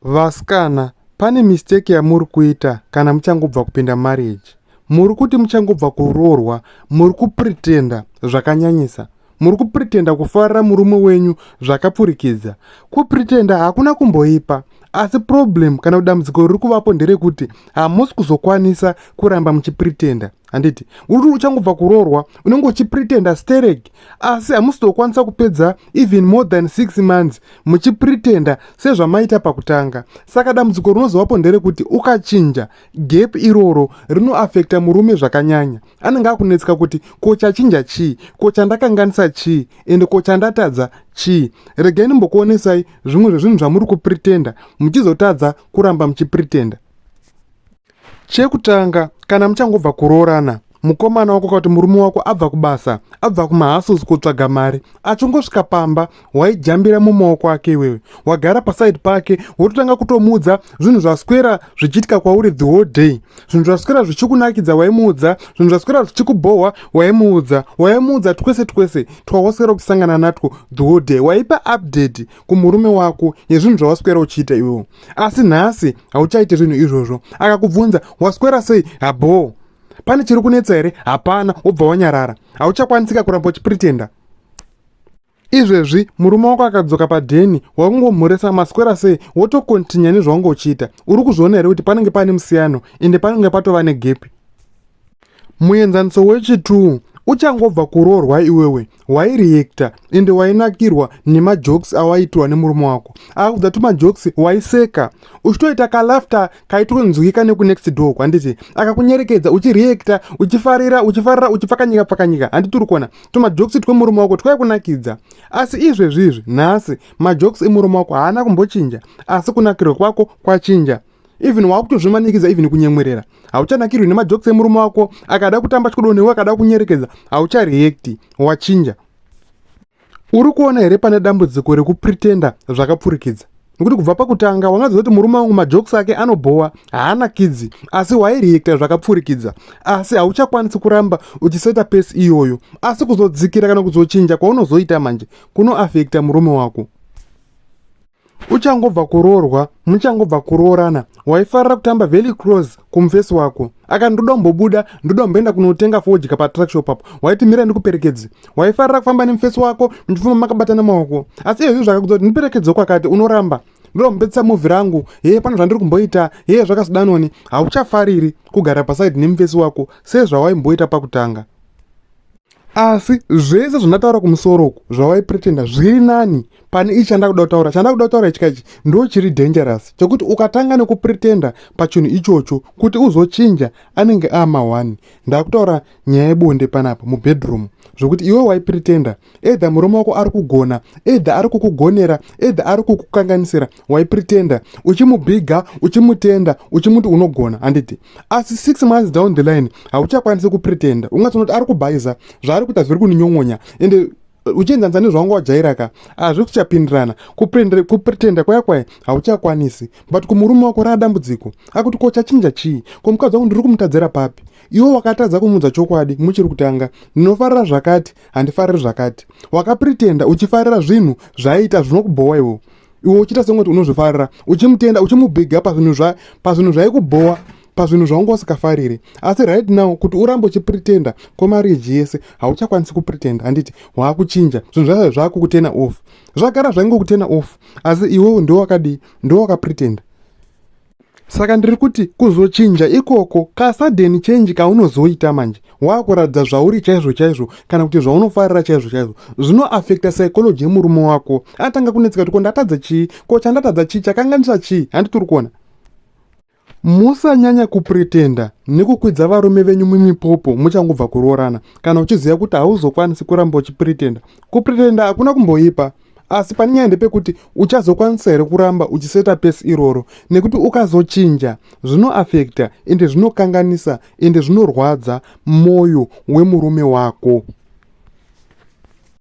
Vasikana pane mistake yamuri kuita kana muchangobva kupinda marriage. Muri kuti muchangobva kuroorwa muri kupretender zvakanyanyisa. Muri kupretender kufarira murume wenyu zvakapfurikidza. Kupretender hakuna kumboipa asi problem kana kuti dambudziko riri kuvapo nderekuti hamusi kuzokwanisa kuramba muchipretender. Handiti uri uchangobva kuroorwa unenge uchipretender sterek asi hamusi kuzokwanisa kupedza even more than 6 months muchipretender sezvamaita pakutanga. Saka dambudziko rinozovapo nderekuti ukachinja gap iroro rinoafekta murume zvakanyanya. Anenge akunetseka kuti ko chachinja chii, ko chandakanganisa chii, ende ko chandatadza chii. Regai ndimbokuonesai zvimwe zvezvinhu zvamuri kupretender muchizotadza kuramba muchipretender. Chekutanga, kana muchangobva kuroorana, mukomana wako kana kuti murume wako abva kubasa, abva kumahustles kotsvaga mari, achingosvika pamba waijambira mumaoko ake iwewe, wagara paside pake wototanga kutomuudza zvinhu zvaswera zvichiitika kwauri the whole day, zvinhu zvaswera zvichikunakidza waimuudza, zvinhu zvaswera zvichikubhohwa waimuudza, waimuudza twese twese twawaswera kusangana natwo the whole day, waipa update kumurume wako yezvinhu zvawaswera uchiita iwewe. Asi nhasi hauchaiti zvinhu izvozvo. Akakubvunza waswera sei, habhoo, pane chiri kunetsa here? Hapana, wobva wanyarara. Hauchakwanisika kuramba uchipretenda. Izvezvi murume wako akadzoka padheni wakungomhoresa maswera sei, wotokontinya nezvaunge uchiita. Uri kuzviona here kuti panenge pane musiyano ende panenge patova negepi? Muenzaniso wechi2, uchangobva kuroorwa iwewe waireacta ende wainakirwa nemajokes awaiitwa nemurume wako. Akakudza tumajokes waiseka uchitoita kalafter kaitonzwika nekunext door, handiti? Akakunyerekedza uchireacta, uchifarira, uchifarira, uchipfakanyika pfakanyika, handiti? Uri kuona tumajokes twemurume wako twaikunakidza. Asi izvezvizvi nhasi majokes emurume wako haana kumbochinja, asi kunakirwa kwako kwachinja. Even wakutozvimanikidza even kunyemwerera, hauchanakirwi nemajokes emurume wako. Akada kutamba chikodo newe, akada kunyerekedza, hauchareacti, wachinja. Uri kuona here pane dambudziko rekupretenda zvakapfurikidza? Nekuti kubva pakutanga wangaziva kuti murume wangu majokes ake anobhowa, haanakidzi, asi waireacta zvakapfurikidza. Asi hauchakwanisi kuramba uchiseta pace iyoyo, asi kuzodzikira kana kuzochinja kwaunozoita manje kunoafekta murume wako. Uchangobva kuroorwa, muchangobva kuroorana, waifarira kutamba very close kumufesi wako. Aka ndoda kumbobuda, ndoda kumboenda kunotenga fodya patruckshop apo, waiti mira ndikuperekedze. Waifarira kufamba nemufesi wako muchifamba makabatana maoko. Asi izvezvi zvakakudza kuti ndiperekedze kwakati, unoramba. Ndoda kumbopedzisa movie rangu, hee pano zvandiri kumboita, hee zvakazodanoni. Hauchafariri kugara paside nemufesi wako sezvawaimboita pakutanga. Asi zvese zvandataura kumusoro uku zvawaipretenda zviri nani pane ichi chandakuda kutaura. Chandakuda kutaura ichi kaichi ndo chiri dangerous, chekuti ukatanga nekupretenda pachinhu ichocho kuti uzochinja anenge ama1. Ndakutaura nyaya yebonde panapa mubedroom, zvokuti iwe waipretenda either murume wako ari kugona, either ari kukugonera, either ari kukukanganisira, waipretenda uchimubhiga, uchimutenda, uchimuti unogona, handiti? Asi 6 months down the line hauchakwanisi kupretenda. Ungatonoti ari kubhaiza, zvaari kuita zviri kuninyongonya, ende uchienzanisa nezvawanga wajairaka hazvi kuchapindirana. Kupretenda kwaya kwaya hauchakwanisi, but kumurume wako raa dambudziko. Akuti ko chachinja chii, ko mukadzi wangu ndiri kumutadzira papi? Iwe wakatadza kumuudza chokwadi muchiri kutanga, ndinofarira zvakati, handifariri zvakati. Wakapretenda uchifarira zvinhu zvaiita zvinokubhowa iwo, iwe uchiita sengoti unozvifarira, uchimutenda, uchimubhiga pazvinhu zvaikubhowa, pazvinhu zvaunga usikafariri. Asi right now kuti urambe uchipretenda kwemarriage yese hauchakwanisi kupretenda, handiti? Waakuchinja zvinhu zvazvo zvakukutena off, zvagara zvaingokutena off, asi iwewo ndiwo wakadii, ndiwo wakapretenda. Saka ndiri kuti kuzochinja ikoko, kasudden change kaunozoita manje, waakuratidza zvauri chaizvo chaizvo kana kuti zvaunofarira chaizvo chaizvo, zvinoafekta psychology yemurume wako. Anotanga kunetseka kuti ko ndatadza chii, ko chandatadza chii, chakanganisa chii, handiti? Uri kuona? Musanyanya kupretenda nekukwidza varume venyu mumipopo muchangobva kuroorana kana uchiziva kuti hauzokwanisi kuramba uchipretenda. Kupretenda hakuna kumboipa, asi pane nyaya ndepekuti uchazokwanisa here kuramba uchiseta pace iroro, nekuti ukazochinja zvinoafekta ende zvinokanganisa ende zvinorwadza mwoyo wemurume wako.